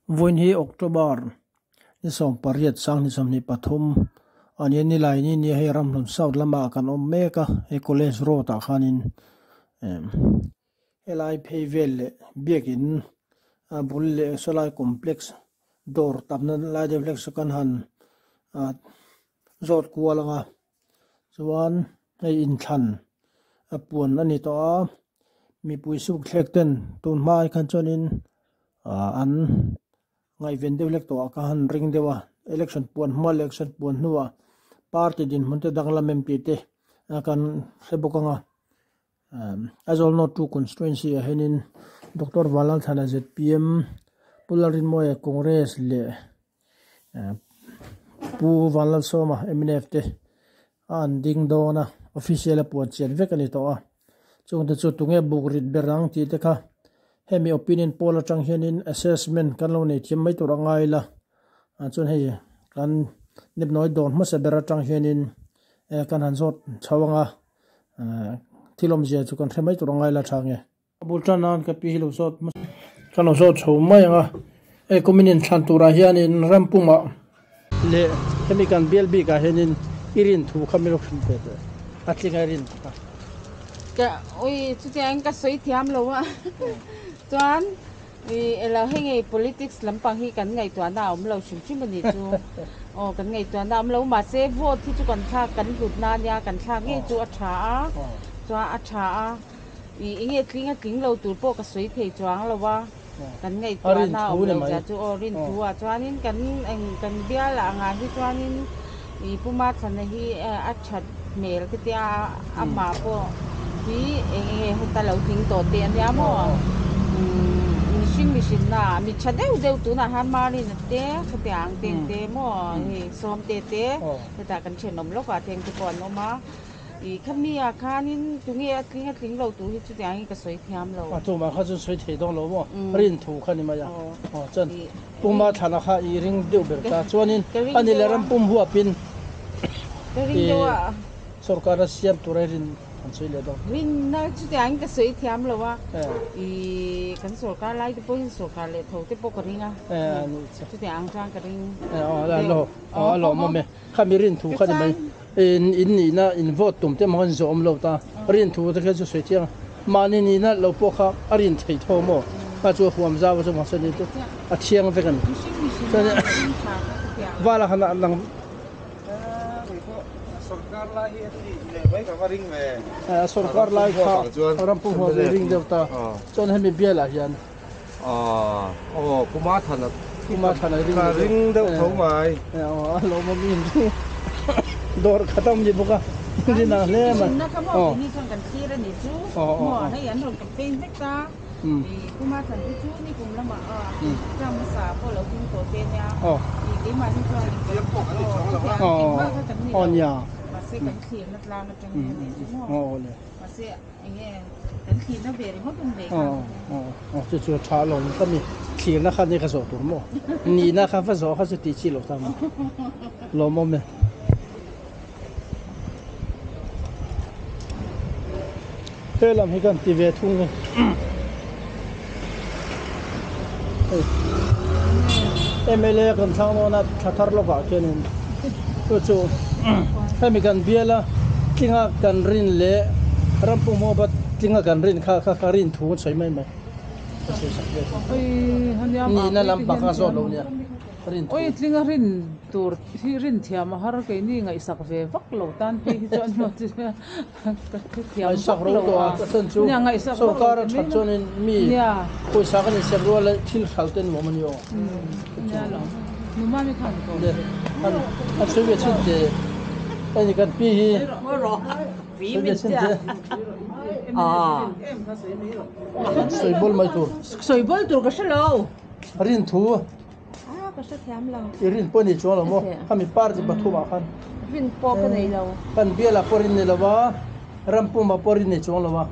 Vawiin hi October ni 18 2023 a nia nilai ni nia hei Ramhlun South lamah kan awm mek a hei College Road ah khanin helai phei vel leh biakin a bul leh sawlai complex dawr tamna lai deuh hlek saw kan han zawt kual ang a chuan hei inthlan a puan a ni tawh a mipui suk thlek ten tun hma ai khan chuanin ah an ngaihven deuh hlek tawh ah ka han ring deuh a election puan hma leh election puan hnuah party dinhmun te danglam em tih te kan hre bawk ang a Aizawl North 2 constituency ah hianin Doctor Vanlalthana zpm Pu Lalrinmawia Congress leh Pu Vanlalsawma mnf te a an ding dawn a official a puan chian vek a ni tawh a chungte chu tunge buk rit ber ang tih te kha hemi opinion poll atang hianin assessment kan lo nei thiam mai tur a ngai la chuan hei kan nepnawi dawn hmasa ber atang hianin kan han zawt chho ang a. Thil awmzia chu kan hre mai tur a ngai la tha nge. A bul tan nan ka pi hi lo zawt ka lo zawt chho mai ang a, hei kumin inthlan turah hianin ram pumah leh hemi kan bial bikah hianin i rin thu kha min lo hrilh ve teh, a tlinga i rin thu kha. Ka ui chutiangin ka sawi thiam lo a, chuan Ih elo hei ngei politics lampang hi kan ngaihtuahna a awm lo hrim hrim a nih chu. Aw kan ngaihtuahna a awm lo mahse vote hi chu kan thlak kan hlutna a nia kan thlak ngei chu a tha a chuan a tha a ih enge tling a tling lo tur pawh ka sawi thei chuang lo a kan ngaihtuahna a awm lo zia chu aw rin thu ah chuanin kan eng kan bial ah angah hi chuanin ih Pu Mathana hi a that hmel ka tia amah pawh hi eng enge heta lo tling tawh teh a nia maw mihring mihrinna ah mi tha deuh deuh tunah hian Marina te khatiang ang te ang te maw hei Sawmte te hetah kan thenawm lawk ah te ang te pawh an awm a ih khami ah khanin tunge a tling a tling lo tur hi chutiang in ka sawi thiam lo. A tumah kha chu sawi thei dawn lo maw rin thu kha ni mai a aw chuan Puma thlana kha i ring deuh ber ta chuanin ani leh ram pum huapin i sorkar a siam tur a rin an sawi leh dawn. Rinna chutiangin ka sawi thiam lo a, i kan sorkar lai te pawhin sorkar leh tho te pawh ka ring a, chutiang ang chuan ka ring deuh. Aw a lawmawm e, khami rin thu kha ni mai, in nihna in vote tum te maw khan zawm lo ta, rin thu te kha chu sawi chiang a, mahni nihna lo pawh kha a rin thei tho maw, kha chu a huam zau a chu mahse ni chu a thiang vek a ni. Chuan vala khan nang. Sorkar lai hi a tih leh mai ka va ring ve. Sorkar lai kha ram pum huam i ring deuh ta. Chuan hemi bialah hian. Aw Puma Thana Puma Thana ring ka ring deuh tho mai. Aw a lawmawm in ring dawr khat a awm ni bawk a rin ang hle mai. Mihring kha maw keini chuan kan thlir a nih chu maw hei an rawn campaign vek ta. Puma Thana hi chu ni kum lamah a term hmasa pawh lo ding tawh te nia keimahni chuan engmah kha kan ni lo mahse kan thlirna tlang atangin a nih chu maw mahse enge kan thlirna ve ringawt awm ve kha. Aw chu chu tha alawm ka mi thlirna kha ni ka zawh tur maw nihna kha va zawh kha chu tih chi loh ta maw lawmawm e. He lam hi kan ti ve thung e. Hei MLA kan thlang dawn a thla thar lawkah khianin chu chu hemi kan bial a tlinga kan rin leh ram pumhaw bat tlinga kan rin kha kha kha rin thu an sawi mai mai. Nihna lampang kha zawt lo nia. Rin thu. Oi tlinga rin tur hi rin thiam a har keini ngaihsak ve vak lo tan phei hi chuan maw chu ka hrethiam vak lo a nia ngaihsak vak lo ti mai chuanin mi pawisa kan insem rual a thil hral te nuam a ni aw nia lo nu mami khan ko an sawi ve chin te hei kan pi hi sawi ve chin te sawi bawl mai tur sawi bawl tur ka hre lo rin thu Ah ka hre thiam lo. I rin pawh nei chuang lo maw? Khami party pathumah khan. Rin pawh ka nei lo. Kan bialah pawh rin nei lo va, Rampumah pawh rin nei chuang lo va.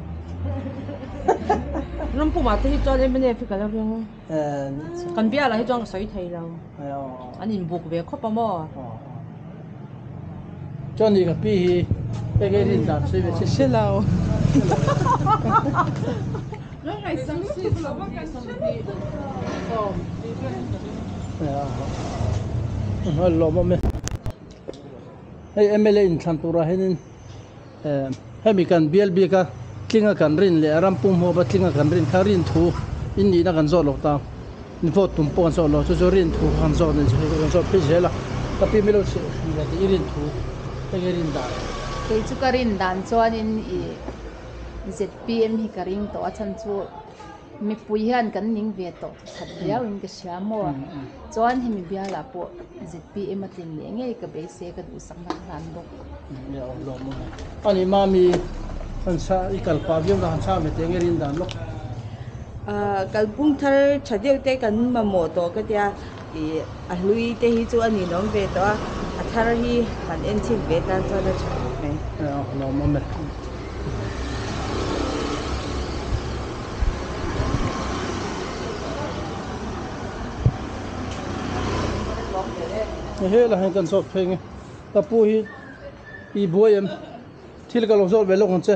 Rampumah te hi chuan mnf hi ka la ring. Kan bialah hi chuan ka sawi thei lo. An inbuk ve khawp a maw? Chuan ni ka pi hi enge rin dan sawi ve che. Hre lo. Lawm awm e. Hei mla inthlan turah hianin hemi kan bial bik a tlinga kan rin leh rampum huapa tlinga kan rin kha rin thu in nihna kan zawt lo ta vote tum pawh kan zawt lo chu chu rin thu kha kan zawt a ni kan zawt phei zel a ka pi milo chhilh ve tih i rin thu heng i rin dan. Kei chu ka rin dan chuanin i zpm hi ka ring tawh a chhan chu Mipui hian kan ning ve tawh thawkhat viau in ka hria maw? Chuan hemi bialah pawh zpm a tlin leh ngei ka beisei ka duhsakna ka hlan bawk. Ani mami han sa i kal pah viau na han sa ve teh nge rin dan lawk. Kalphung thar tha deuh te kan mamawh tawh ka tia ih a hlui te hi chu a ninawm ve tawh a, a thar hi han en chhin ve tan chuan a tha khawp mai. Lawmawm e. He lah hian kan zawt phei nge ka pu hi i buai em thil ka lo zawt ve lawk ang che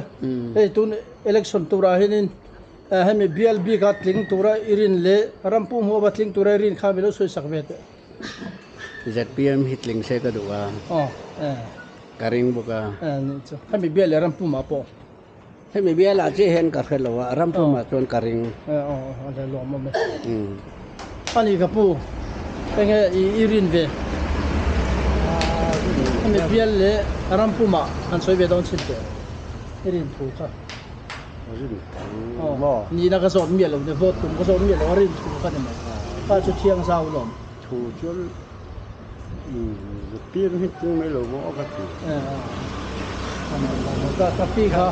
hei tun election turah hianin hemi bial bika tling tura i rin leh rampum huapa tling tura i rin kha mi lo sawi sak ve teh. Zpm hi tling se ka duh a ka ring bawk a. Hemi bial leh rampumah pawh. Hemi bialah chiah hian ka hre lo a, rampumah chuan ka ring. Aw a lawm awm e. Ani ka pu, enge i rin ve? Hemi bial leh rampumah han sawi ve dawn chin teh. I rin thu kha. Rin thu maw? Nihna ka zawt miah lo, vote tum ka zawt miah lo a, rin thu kha ni mai. Kha chu thiang zau lawm. Thu chuan Zirtir hi chu mai lo maw ka ti. Ka pi kha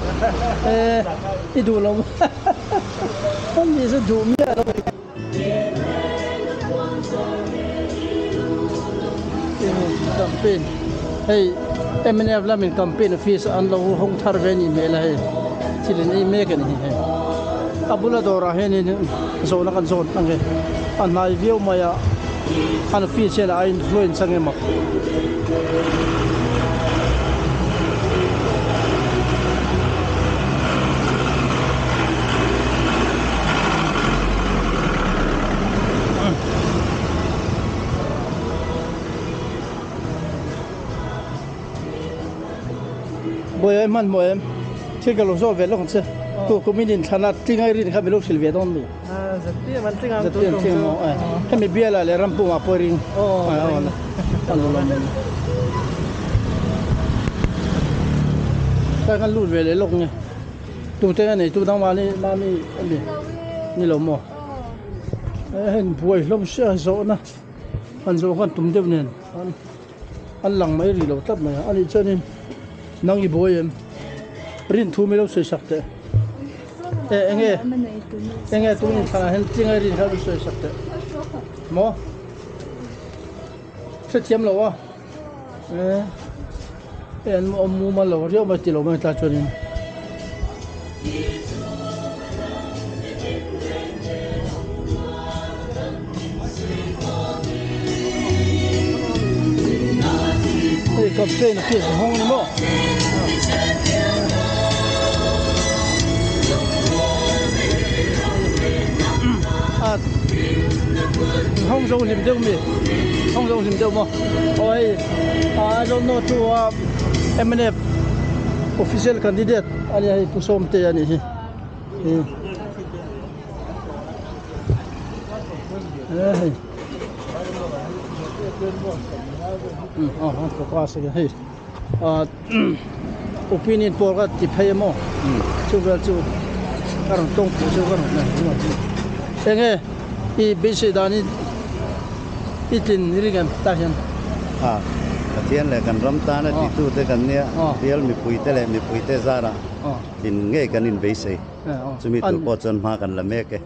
i duh lo maw ni chu duh miah lo campaign hei mnf lamin campaign office an lo hawng thar ve ni hmel a hei thil in ei mek a ni hi hei a bula dawrah hianin zawhna kan zawt ang e a hnai viau mai a. An office hian a influence ang emaw? Buai em hmanhmawh em? Thil ka lo zawh ve lawk ang che. Tu kum in inthlan a tling a i rin kha mi lo hrilh ve dawn mi? ZPM an tling ang tun tum chu. Hemi bialah leh rampumah pawh i ring. Aw a lo lawm em. Tlai kan lut ve leh lawk nge. Tute nge nei tu dang mahni mami ami ni lo maw. Heng buai hlawm sia zawhna han zawh khan tum deuh nen an lang mai rih lo tlat mai a. Anih chuanin nang i buai em? Rin thu mi lo sawi sak teh. E enge enge tun in thlanah hian tling a rin kha mi sawi sak teh. Maw? Hrethiam lo a. E e an awm mumal lo riau mai ti lo mai tlai chuanin. Hei campaign office hawng a ni maw? Hawng zo hlim deuh mi hawng zo hlim deuh maw aw hei I don't know tu a mnf official candidate a nia hei Pu Sawmtea a nih hi. Hei hei opinion poll ka ti phei a maw chu vel chu ka rawn tawng pawh chu ka rawn enge i beisei danin i tlin i ring em tah hian. Pathian leh kan ram tana titute kan nia bial mipuite leh mipuite zarah tlin ngei kan inbeisei. Chumi tur pawh chuan hma kan la mek e.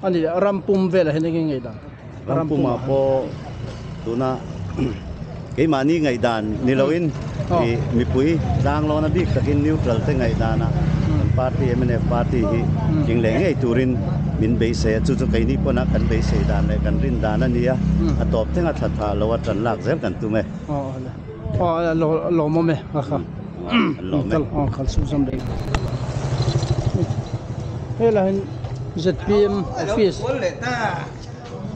A ni, ram pum velah hian enge ngaihdan? Ram pumah pawh tuna keimahni ngaihdan ni loin mipui tlanglawna bik takin neutral te ngaihdanah kan party mnf party hi tling leh ngei turin min beisei a, chu chu keini pawna kan beisei dan leh kan rin dan a ni a, a tawp thleng a thla tha lo a tan lak zel kan tum e. Aw lawmawm e a kha. An lawm e. Kal sum sum reng. Helai hian. zpm office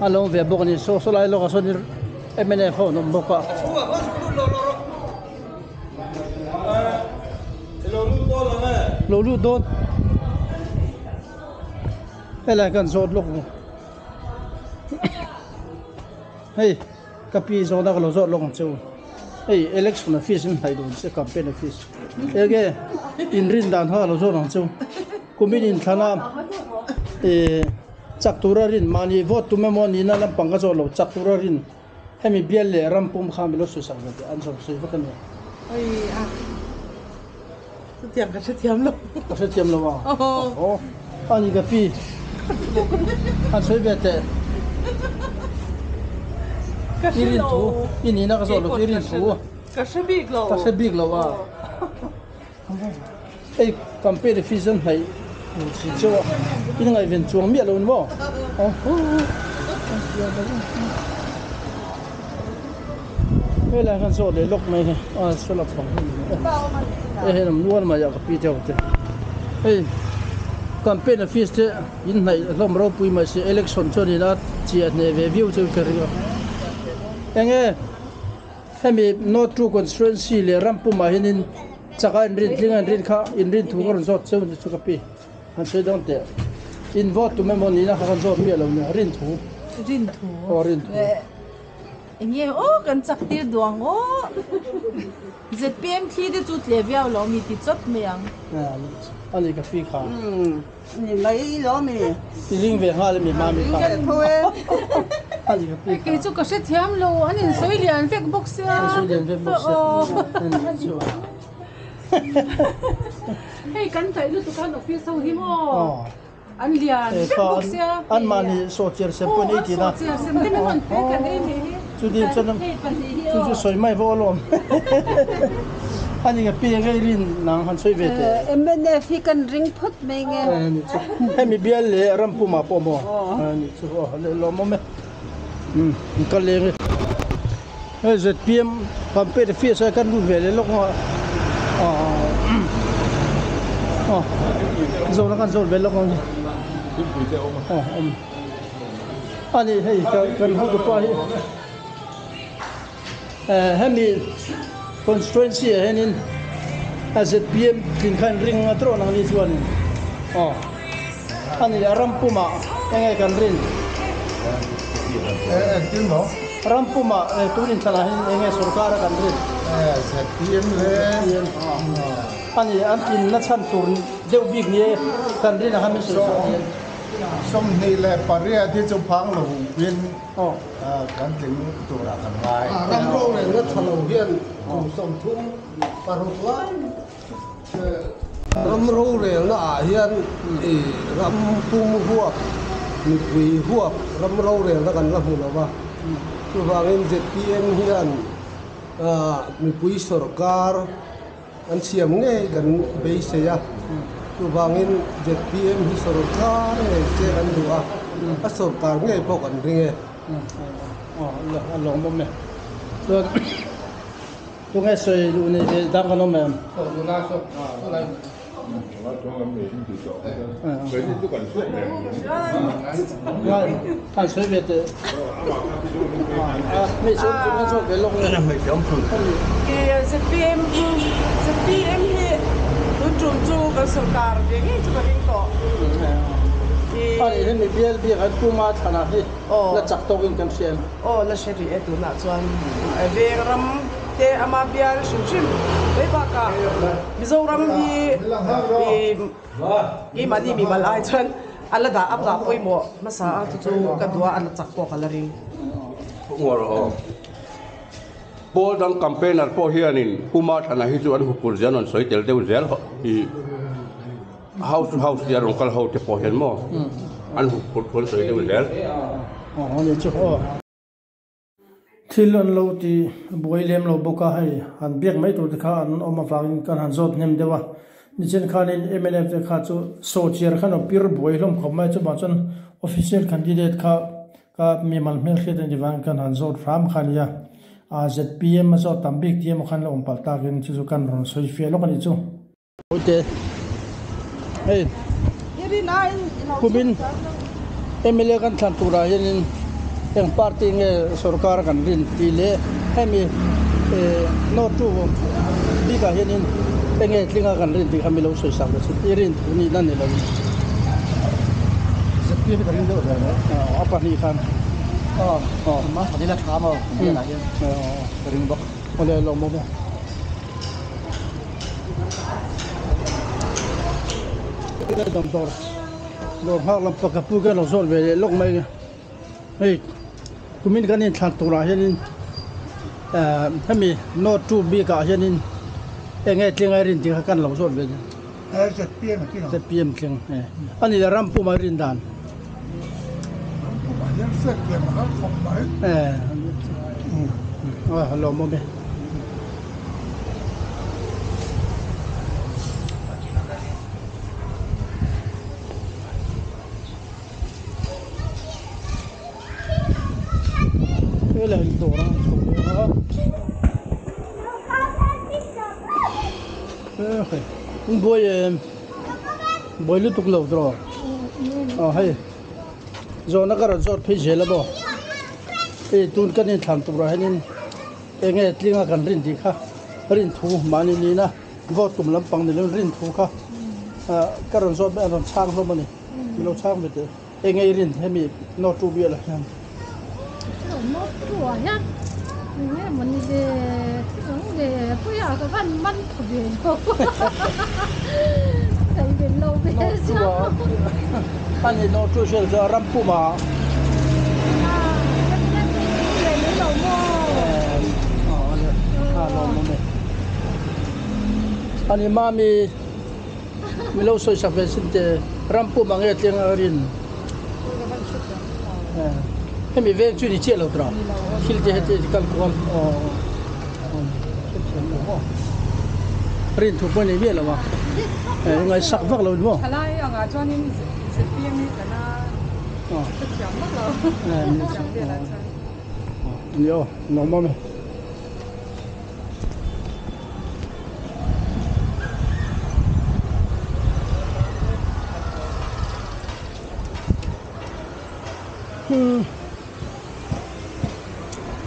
a lo awm ve bawk a ni saw saw lai lawkah sawn mnf ho an awm bawk a. Lo lut dawn helai kan zawt lawk ang hei ka pi zawhna ka lo zawt lawk ang che u hei election office in hnaih dawn che campaign office enge inrin dan kha ka lo zawt ang che u kumin inthlana ih chak tura rin mahni vote tum emaw nihna lampang ka zawt lo chak tura rin. Hemi bial leh ram pum kha milo sawi sak ve teh an zawm sawi vek a nia. Oi a chutiang ka hrethiam lo. Ka hrethiam lo a. Aw ani ka pi han sawi ve teh. Ka hre lo. I nihna ka zawh lo i rin thu. Ka hre bik lo. Ka hre bik lo a. Hei campaign office an hnaih si cheu a in ngaihven chuang miah lo ni maw helai khan zawh leh lawk mai hi a solar pang hi hei hei lam nual mai a ka pi deuh te hei campaign office te in hnaih hlawm ropui mai si election chuan ina chiah hneh ve viau chu ka ring a enge. Hemi North True Constituency leh ram pumah hianin chaka inrin tling a inrin kha inrin thu ka rawn zawt cheu ni chu ka pi han sawi dawn teh. In vote tum emaw nihna kha kan zawt miah lo nia rin thu. Rin thu. Aw rin thu. Enge aw kan chak tir duh ang aw. ZPM thli te chu tle viau lo mi ti chawt mai ang. Ani ka pi kha. Ni mai lo mi. I ring ve nghal emi mami kha. Ring ve tho e. Ani ka pi kha. Kei chu ka hrethiam lo an in sawi lian vek bawk sia. An sawi lian vek bawk sia. Hei kan taih lutuk an office ho hi maw. An lian vek bawk sia. An mahni sawhchiar sem pawh an ei thin a. Sawhchiar sem te min rawn pek an ei nih hi. Chu din chuan chu chu sawi mai vawh alawm. Ani ka pi ngei rin nang han sawi ve teh. Mnf hi kan ring phawt mai nge. Ani chu hemi bial leh rampuma pawh maw. Ani chu aw leh lawm awm e. Um ka leng e. Hei zpm campaign office a kan lut ve leh lawk a aw zawhna kan zawt ve lawk ang aw awm ani hei kan hotu pa hi hemi constituency ah hianin a zpm tlin kha in ring a tawh nang ni chuanin aw ani a ram pumah enge kan rin. Engtin maw? Ram pumah tun inthlanah hian enge sorkar a kan rin? ZPM le. ZPM a ni an tlinna chhan tur deuh bik ni e kan rin ang kha min sawi chhuak hian. 28 hi chu phang lo pin kan tling turah kan ngai. Ram rorelna tha lo hian kum 36 lai Ram rorelna ah hian i ram pum huap, mipui huap ram rorelna kan la hmu lo va. Chuvangin zpm hian mipui sorkar an siam ngei kan beisei a. Chuvangin zpm hi sorkar ngei se kan duh a, a sorkar ngei pawh kan ring e. A lawmawm e. Chuan. Tunge sawi duh nei ve dang kan awm em? An sawi ve teh. Hmeichhe awm chhun kan zawt ve lawk nge. ZPM ZPM hi tun tum chu kan sorkar ve ngei chu ka ring tawh. Ani hemi bial biak an puma thlanah hi la chak tawkin kan hria em? Aw la hre rih e tunah chuan veng ram te ama bial hrim hrim mai bakah Mizoram hi keimahni mimal ai chuan a la dah a dah pawimawh hmasa a chu chu ka duh a a la chak pawh ka la ring. Pawl dang campaigner pawh hianin Pu Mathana hi chu an hupur zel an sawi tel deuh zel hi. House to house tia rawn kal ho te pawh hian maw an huk phur thu an sawi deuh zel. Thil an lo ti buai lem lo bawk a, hei han biak mai tur te kha an awm avangin kan han zawt hnem deuh a. Nichin khanin mnf te kha chu sawhchiar khan aw pir buai hlawm khawp mai chuvang chuan official candidate kha ka mimal hmelhriat a nih vangin kan han zawt hram kha a nia. Zpm a zawt tam bik tih emaw khan la awm palh takin chu chu kan rawn sawi fiah lawk a nih chu. Oite hei Kumin mla kan thlan turah hianin eng party nge sorkar kan rin tih leh hemi note two bikah hianin enge tlinga kan rin tih kha mi lo sawi sak ve i rin thu nihna ni lo in. ZPM hi ka ring deuh ber mai. A pahnih khan. Mahse vanila tha maw bialah hian ka ring bawk. Awle lawmawm e. Dawr dawr nghak lam pakhat pu ka lo zawt ve leh lawk mai hei kumin kan inthlan turah hianin ehh hemi note two bikah hianin eng nge tling a rin tih kha kan lo zawt ve ZPM a tling ZPM tling a ni ram pum a rin dan ram pumah hian hriat thiam a har khawp mai ehh a lawmawm e. Helai dawr a chho leh a hei in buai em buai lutuk lo tawh aw hei zawhna ka rawn zawt phei zel a maw hei tun kan inthlan turah hianin eng nge tlinga kan rin tih kha rin thu mahni nihna vote tum lampang ni lovin rin thu kha ka rawn zawt mai a rawn chhang hlawm a ni min lo chhang ve teh eng nge i rin hemi note two bial ah hian. Note two ah hian eng nge mawni le thil dang le puia ka van man tha ve lo ka inven lo ve Note two ah a ni note two hriat chu a ram pum ah. Ani mami milo sawi sak ve sin te ram pum ang e tling a rin hemi veng chu ni chiah lo tura thil te heti kal kual rin thu pawh nei miah lo a ngaihsak vak lo ni maw. Thalai angah chuanin ZPM hi kan a hrethiam vak lo hrethiam velah chuan. Ni aw nuam awm e.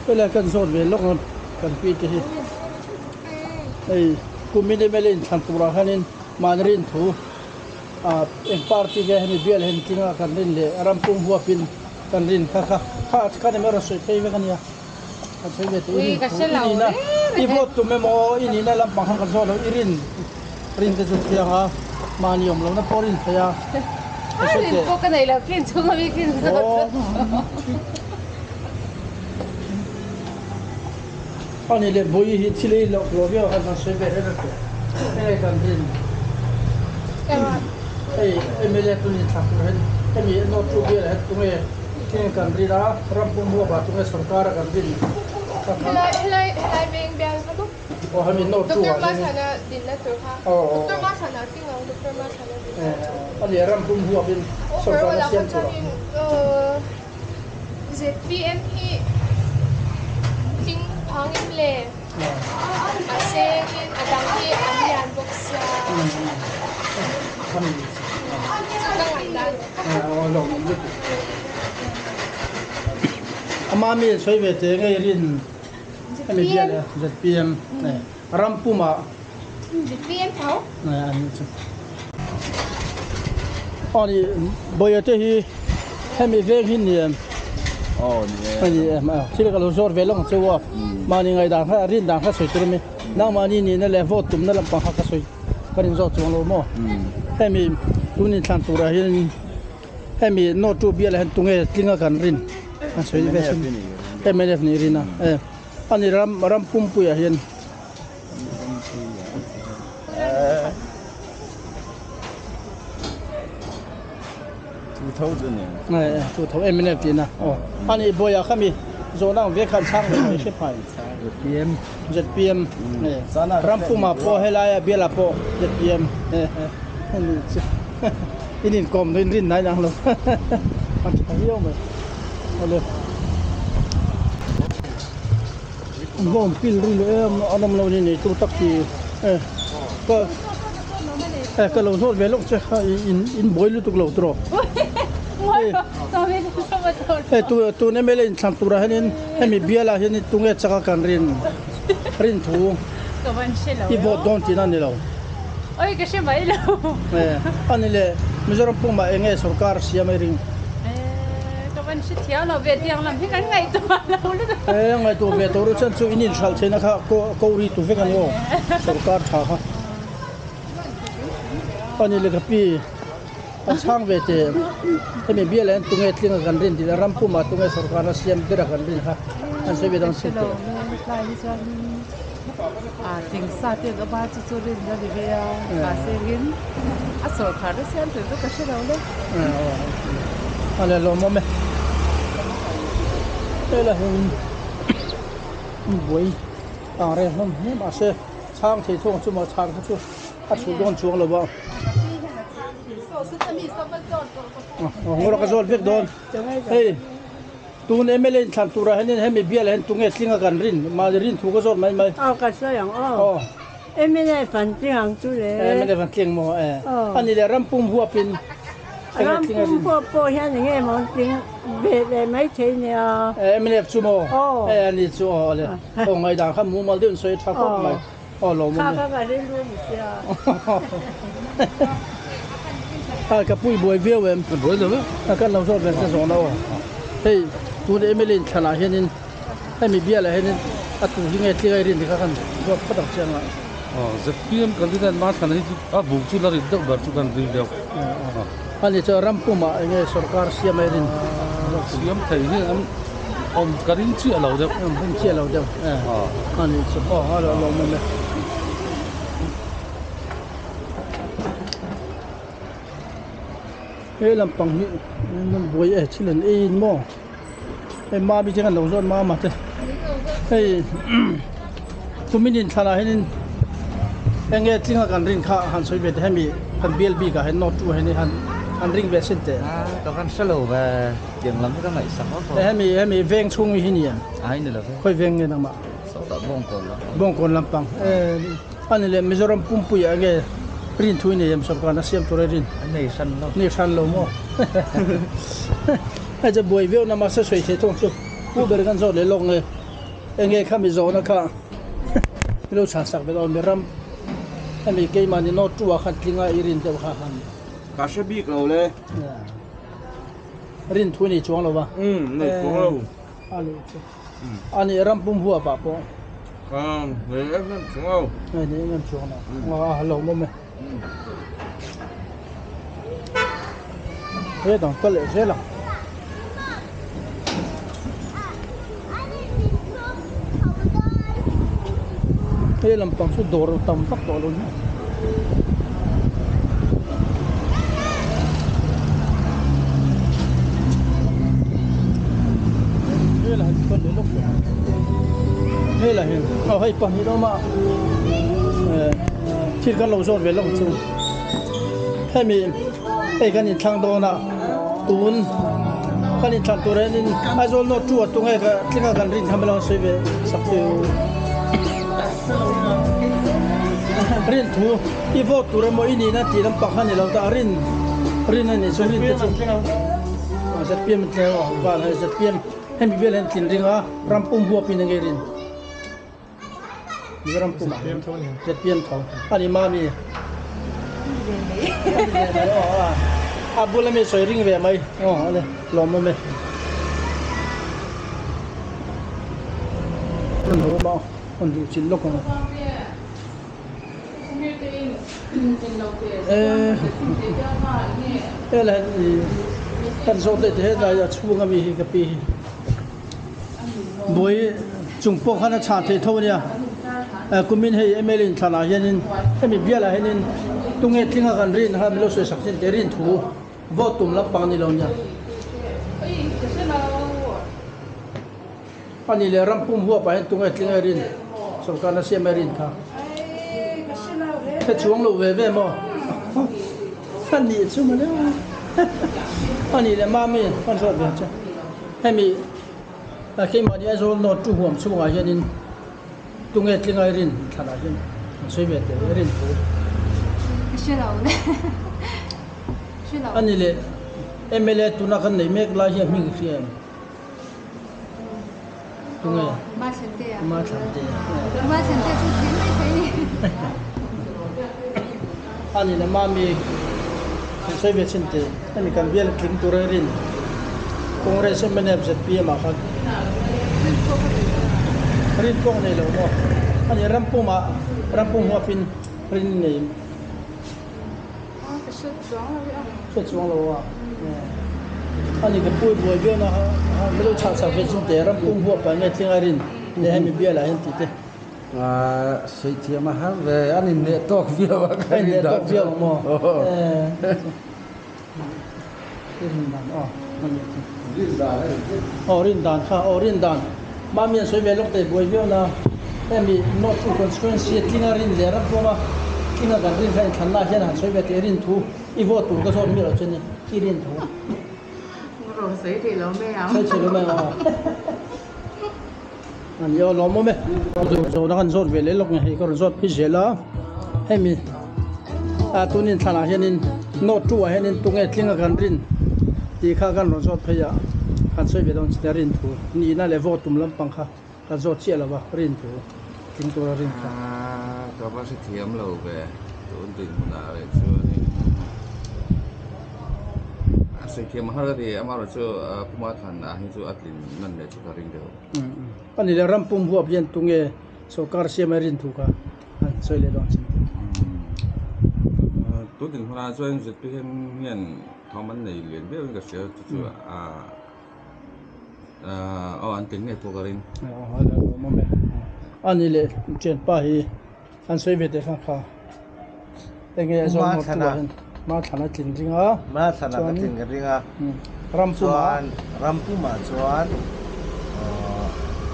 Helai kan zawt ve lawk ang kan pi te hi hei kumin mla inthlan turah hianin mahni rin thu ah eng party nge hemi bial hen tlinga kan rin leh ram pum huapin kan rin kha kha kha kha ni mai rawn sawi phei vek a nia kan sawi ve teh i rin thu i nihna i vote tum emaw i nihna lampang khan kan zawt lo i rin rin te chu thiang a mahni awm lohna pawh rin theih a. Rin pawh ka nei lo kin chhung ami kin zawt. Ani leh Bawihi hi thil ei loh lo viau khan kan sawi ve reng a teh. Hei kan rin hei mla tun in thlak tur hian hemi note two bial ah hian tunge tinge kan rin a ram pum huap ah tunge sorkar a kan rin kha kha. Helai helai helai veng bial kha maw? Aw hemi note two ah Doctor Machhana dinna tur kha. Doctor Machhana ting ang Doctor Machhana dinna tur. Ani ram pum huap in sorkar a siam tur ah. ZPM hi tling phang em le? Mahse in a dang hi an lian bawk sia. Ka ngaih dan. Ama mi sawi ve teh ngei rin hemi bial e ZPM ram puma. ZPM tho. Ani Bawia te hi hemi veng hi ni em? Aw ni e. Ani em a thil ka lo zawr ve lawk ang che u a mahni ngaih dan kha rin dan kha sawi tur ami nangmahni nihna leh vote tumna lampang kha ka sawi ka rin zawk chuang lo maw hemi tun inthlan turah hian hemi note two bialah hian tunge tlinga kan rin kan sawi ve sin mnf nih rin a ani ram ram pumpuiah hian. Chu tho mnf tihna aw ani bawiah kha mi zawhna ang ve khan chhang ve mai hre phai ZPM ZPM Rampuma pawh helaia biala pawh ZPM ani chu in inkawm in rin nai nang lo an tha viau mai awle. Bawm pil ri leh em an awm lo ni nei tu tak hi e ka Eh ka lo zawt ve lawk che kha in in buai lutuk lo tawh. Hei tu tun MLA inthlan turah hianin hemi bialah hianin tunge chaka kan rin rin thu i vote dawn tihna a ni lo. Oi ka hre mai lo. Eh a ni le Mizoram pumah eng nge sorkar siam a i ring? Eh ka van hre thiam lo ve tiang lam hi kan ngaihtuah lo lutuk. Eh ngaihtuah ve tawh ru chuan chu in inhralh theihna kha ko ko ri tu vek a ni aw sorkar tha kha. A ni le ka pi. A chhang ve teh. Hemi bial ah hian tunge tling a kan rin tih leh ram pumah tunge sorkar a siam ber a kan rin kha an sawi ve dang sin teh. Tlai hi chuan a tling sa te an awm a chu chu rin a ni ve a mahse engin a sorkar na siam tur chu ka hre lo le. A le lawmawm e. Helai hian buai ang reng hlawm hle mahse chhang thei thawng chu maw chhan kha chu a chhuh dawn chuang lo a. Ngawr ka zawt vek dawn. Hei tun MLA in thlan turah hianin hemi bial ah hian tunge tling a kan rin mahni rin thu ka zawt mai mai. Aw ka sawi ang aw. MLA fan tling ang chu le. MLA fan tling maw e. Ani leh rampum huapin enge tling a rin. Rampum huap pawh hian enge maw tling ve leh mai thei nia. MLA chu maw e ani chu aw le. Aw ngaihdan kha mumal deuhin sawi tha khawp mai. Aw lawm awm e. Kha ka rilru ni sia. A ka pui buai viau em. A buai lo e. A kan lo zawt ve che zawhna aw. Hei tun MLA in thlan ah hianin hemi bial ah hianin a tu hi nge tling a i rin ti kha kan zawt phawt ang chiang a. Aw ZPM candidate ma thlan hi chu a buk chu la rit deuh ber chu kan ring deuh. Ani chu ram pumah enge sorkar siam a i rin. Siam thei hi an awm ka ring chiah lo deuh. Awm ring chiah lo deuh e. Ani chu aw a lo lawmawm e. He lampang hi an buai e thil an ei in maw hei mami te khan lo zawt mama te hei kumin inthlanah hianin eng nge tlinga kan rin kha han sawi ve teh hemi kan bial bikah hian note two hian han ring ve sin teh. Ka van hre lo ve tiang lam hi ka ngaihsak vak lo. Hemi hemi veng chhung hi ni em? Ai ni lo ve. Khawi veng nge nangmah? Sawtah Bawngkawn lam. Bawngkawn lampang e ani leh Mizoram pumpuiah enge rin thu i nei em sorkar na siam tur e rin? An nei hran lo. Nei hran lo maw? Hei chu buai viau na mahse sawi thei thung chu pu ber kan zawt leh lawk nge enge khami zawhna kha i lo chhan sak ve dawn mi ram hemi keimahni note two ah khan tlinga i rin deuh kha han. Ka hre bik lo le. Rin thu nei chuang lo va. Umm nei chuang lo. A ni chu. A ni ram pum huap ah pawh. Nei em em chuang lo. Nei em em chuang lo. A lo mawm e. He dang ka leh zel ang. He lampang chu dawr tam vak tawh lo nia. Hela hi chuan leh lawk tawh hela hi aw hei pahnih awm a thil kan lo zawt ve lawk chu hemi hei kan inthlang dawn a tun kan inthlan tur hianin Aizawl North two a tunge ka tlinga kan rin kha melo sawi ve sak chu. Rin thu i vote tur emaw i nihna tih lampang kha ni lo ta rin rin a nih chu rin te chu ZPM an tling a val hei ZPM hemi vel hian tlin ring a ram pum huap in enge rin Mizoram pum ah ZPM tho a ni mami a bula mi sawi ring ve mai aw ale lawmawm e. An duh chin lawk ang a. Helai kan zawt leh te helai a chhung ami hi ka pi hi buai chung pawh khan a chhah theih tho ania kumin hei MLA in thlan ah hianin hemi bial ah hianin tunge tlinga kan rin kha milo sawi sak chin teh rin thu vote tum lampang ani lo nia. A ni leh ram pum huap ah hian tunge tlinge rin sorkar na siam e rin kha hre chuang lo ve ve maw a nih chu mawle a ni leh mami kan zawt ve che hemi keimahni Aizawl North chu huam chhungah hianin tunge tlinga rin thlanah hian an sawi ve teh rin thu. Hre lo le. Hre lo. A ni leh mla tuna kan nei mek lai hi a hming i hria em? Tunge? Ma Thlantea. Ma Thlantea. Ma Thlantea chu tling mai thei ni. A ni leh Mami kan sawi ve chin teh hemi kan bial tling tur a rin Congress mnf zpm ah khan rin pawh nei lo maw? A ni rampumah rampum huapin rin nei. Ka hre chuang lo a. Hre chuang lo a. A ni ka pui buai viau na ha milo chhah chhak ve chin teh ram pum huap ah nge tling a rin leh hemi bial ah hian tih te. Sawi thiam a har ve an in hneh tawk viau a ka rin dan chu. Maw rin dan aw aw rin dan kha aw rin dan mami an sawi ve lawk teh buai viau na hemi north two constituency tling a rin leh ram pum a tling a kan rin kha inthlanna hian han sawi ve teh rin thu i vote tur ka zawt miah loh chuan i rin thu. Rawn sawi thei lo mai ang. Sawi thei lo mai ang aw. Ani aw lawmawm e. Zawhna kan zawt ve leh lawk nge hei ka rawn zawt phei zel a hemi a tunin thlanah hianin note two ah hianin tunge tlinga kan rin tih kha kan rawn zawt phei a kan sawi ve dawn chite rin thu nihna leh vote tum lampang kha kan zawt chiah lo va rin thu tling tura rin kha. Ka va hrethiam lo ve tun dinhmunah reh chuanin a sawi thiam har a ni amaherawhchu Puma thlan ah hi chu a tlin nan leh chu ka ring deuh. A ni leh ram pum huap hian tunge sorkar siam a rin thu kha an sawi leh dawn chin tih. Tun dinhmunah chuan zpm hian thawm an nei lian viau in ka hria chu chu aw an tlin ngei pawh ka ring. A ni leh thianpa hi an sawi ve teh kha kha enge a zawn ngawt tu ah hian Mathlana tlin ring a Mathlana ka tlin ka ring a Rampuma Rampuma chuan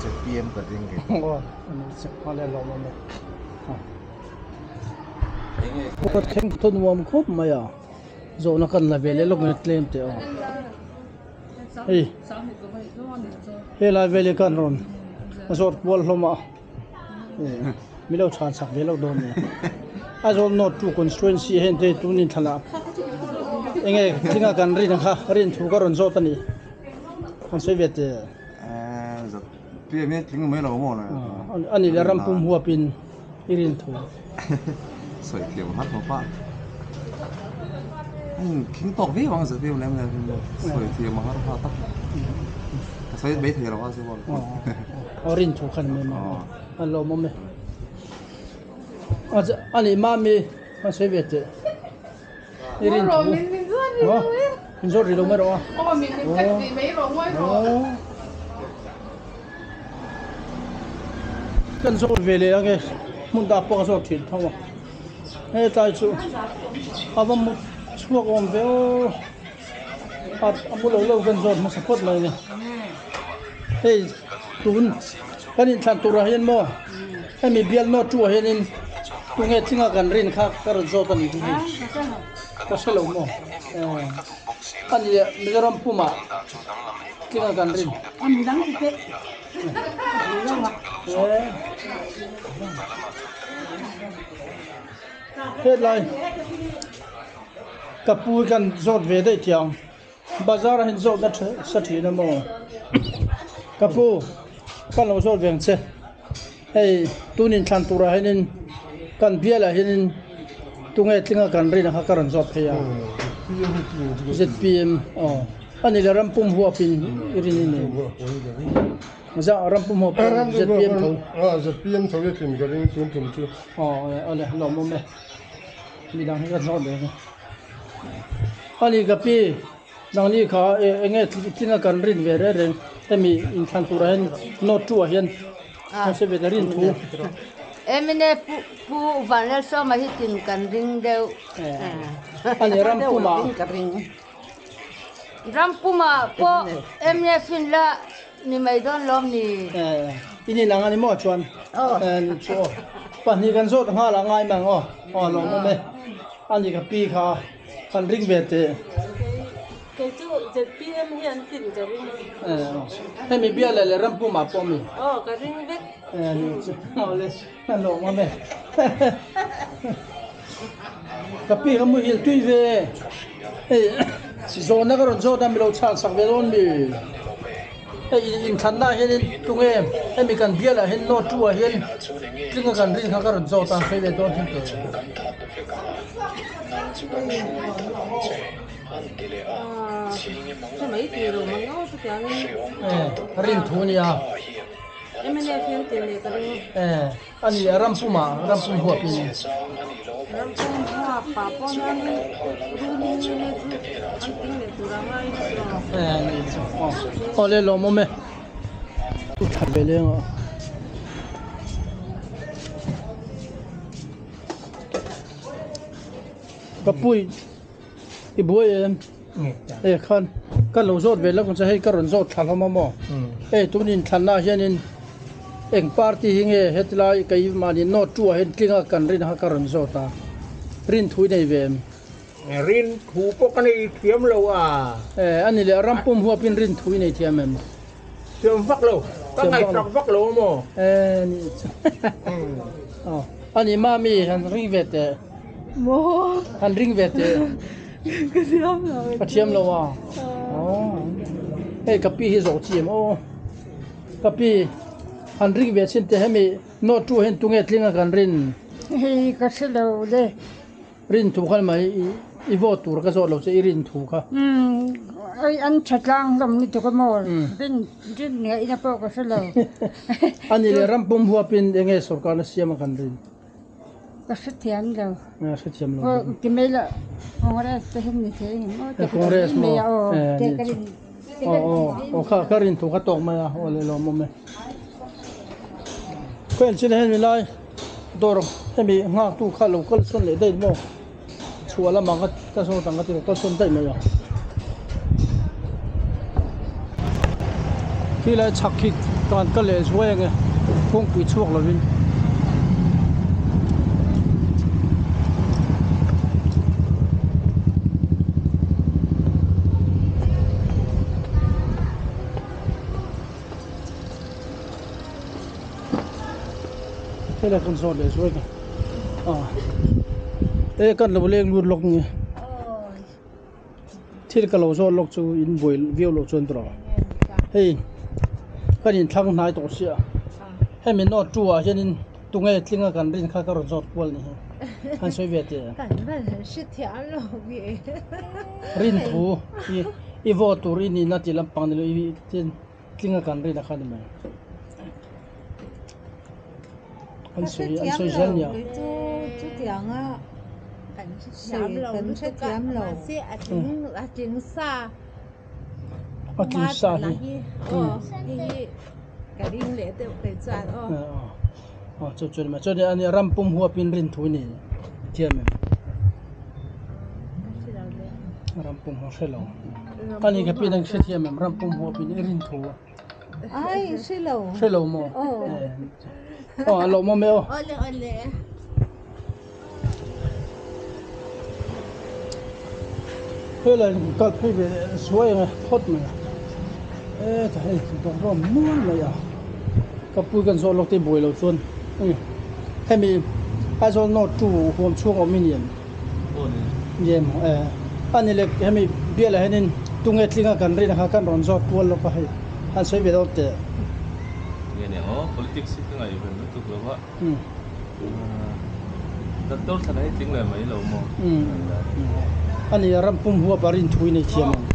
zpm ka ring kei aw ani chek nghal e lawm awm e ka thleng thaw nuam khawp mai a zawhna kan la ve leh lawk nge tlem teh aw hei helai vel hi kan rawn zawt kual hlawm a. Mi lo chhan chak ve lo dawn nia. Aizawl North two constituency ah hian hei tun inthlanah enge tlinga kan rin ang kha rin thu ka rawn zawt a ni. Kan sawi ve teh. PM hi tling mai lo maw le. A nih leh ram pum huapin i rin thu. Sawi thiam har khawp a. Khing tawk viau ang ZPM lem lem sawi thiam a har ha tak. Ka sawi mai thei lo a chu. Aw rin thu khan mai mai a lawmawm e. A nih mami a sawi ve teh. I rin thu. Min zawt rih lo mai rawh a. Aw min min cut rih mai rawh ngawi rawh. Kan zawt ve leh ange hmun dah pawh ka zawt thin tho a. Hetlai chu a va mut chhuak awm ve aw. A mu lo lo kan zawt hmasa phawt mai a ni. Hei tun kan inthlan turah hian maw hemi bial note two ah hianin tunge tlinga kan rin kha ka rawn zawt a ni hi hei ka hre lo maw a ni leh Mizoram pumah tlinga kan rin. Hetlai ka pu kan zawt ve daih thiang. Bazar ah hian zawtna tha sa thin a maw? Ka pu, ka lo zawt ve ang che. Hei tun inthlan turah hianin kan bialah hianin tunge tlinga kan rin ang kha ka rawn zawt phei a. ZPM aw. A ni le ram pum huapin i rin i nei. Za ram pum huapin ZPM tho. ZPM tho hi tlin ka ring tun tum chu. Aw awle lawmawm e. Midang hi ka zawt ve ang e. Ani ka pi nangni kha enge tlinga kan rin ve reng reng hemi inthlan turah hian note two ah hian kan sawi ve ta rin thu. Emine pu pu Vanlalsawma hi tin kan ring deuh. Ani Rampuma. Rampuma pawh mnf in la ni mai dawn lawm ni. In inang ani maw chuan chu aw pahnih kan zawt nghal a ngai mang aw aw lawmawm e ani ka pi kha kan ring ve teh. Kei chu ZPM hi an tlin ka ring. Hemi bial leh Rampuma pawh ami. Aw ka ring vek. Ni chu aw le a lawmawm e. Ka pi ka muhil tui ve. Hei zawhna ka rawn zawt a milo chhak sak ve dawn mi. Hei inthlanna ah hianin tunge hemi kan bialah hian note two ah hian tlinga kan rin kha ka rawn zawt a sawi ve dawn hin teh. Rin thu ania. A ni, ram pumah, ram pum huapin. Ram pum huapah pawh hian ruling nge chu an tling leh tur a ngai na tawh. Eh, ni chu. Aw, aw le lawmawm e. Thu tha ve leng a. Ka pui i buai em? E khan ka lo zawt ve lawk ang che hei ka rawn zawt thla hlawm a maw hei tunin thlanna ah hianin eng party hi nge hetilai kei mahni note two ah hian tlinga kan rin kha ka rawn zawt a rin thu i nei ve em? Rin thu pawh ka nei thiam lo a. E a ni leh ram pum huapin rin thu i nei thiam em? Thiam vak lo ka ngaihsak vak lo a maw? E ni chu aw a ni mami han ring ve teh. Maw? Han ring ve teh. Ka thiam lo. Ka thiam lo a. Aw. Hei ka pi hi zawh chi em aw. Ka pi han ring ve chin teh hemi note two hian tunge tling a kan rin. Hei ka hre lo le. Rin thu kha mai i vote tur ka zawh lo che i rin thu kha. Umm ai an tha tlang hlawm ni tuk a maw rin rin ngaihna pawh ka hre lo. Ani leh rampum huapin enge sorkarna siam a kan rin. Ka hrethiam lo. A hrethiam lo. Aw ti mai la Congress te hi ni thei ang maw? Congress maw? Aw aw aw kha ka rin thu kha tawk mai a aw le lawmawm e. Khawiah chin hian milai dawr hemi nghak tu kha lo kal sawn leh daih maw? Chhuah lamah ka ka zawt ang ka ti lo kal sawn daih mai a. Khi lai chhak khi kan kal leh zuai ang e kawngpui chhuak lovin. Helai kan zawt leh zuai ka ah e kan lo leng lut lawk nge thil ka lo zawt lawk chu in buai viau loh chuan tawh hei kan in thlang hnai tawh sia hemi note two ah hianin tunge tlinga kan rin kha ka rawn zawt kual ni hi han sawi ve teh rin thu i vote tur i nihna tih lampang ni lo i tin. Tlinga kan rin a kha ni mai. An sawi an sawi zel nia. Chu chutianga kan hrethiam lo kan hrethiam lo. Mahse a tling a tling sa. A tling sa hi. Aw hei hi ka ring leh deuh kei chuan aw. Aw chu chu ni mai. Chuan ani ram pum huapin rin thu ni thiam em. Ram pum ho hre lo. Ani ka pi nang hrethiam em ram pum huapin i rin thu. Ai hre lo. Hre lo maw? Aw a lawmawm e aw. Awle awle. Helai kal phei ve suai ang e phawt mai a. E ta hei dawk rawm mual mai a. Ka pui kan zawh lawk te buai lo chuan hemi Aizawl North 2 huam chhung awm i ni em? Ni em e ani leh hemi bial ah hianin tunge tlinga kan rin kha kan rawn zawt kual lawk a hei han sawi ve dawn teh. Nge ni ang aw politics hi ka ngaihven lutuk lo va Doctor thlan hi tling leh mai lo maw? Ani ram pum huap a rin thu i nei thiam ang.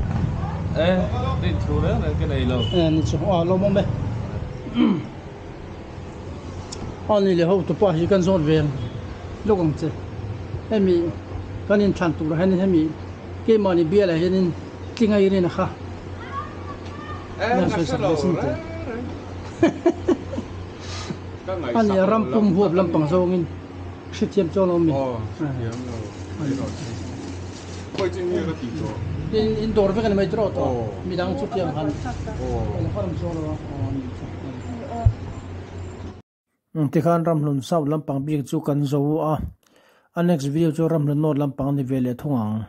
E rin thu reng reng ka nei lo. E ni chu a lawmawm e. Ani leh hotupa hi kan zawt ve lawk ang che. Hemi kan inthlan turah hianin hemi keimahni bialah hianin tling a irin a kha. Eng a hre lo reng reng. Ka ngaihsak Ani ram pum huap lampang zawngin hrethiam chuang lo mi. Aw hrethiam lo. Khawi chin nge ka tih tawh. Tin in dawr vek a ni mai tawh tawh midang chu tiang han han awm chuang lo a. Tikhan Ramhlun South lampang bik chu kan zo a, a next video chu Ramhlun North lampang ni ve leh thung ang.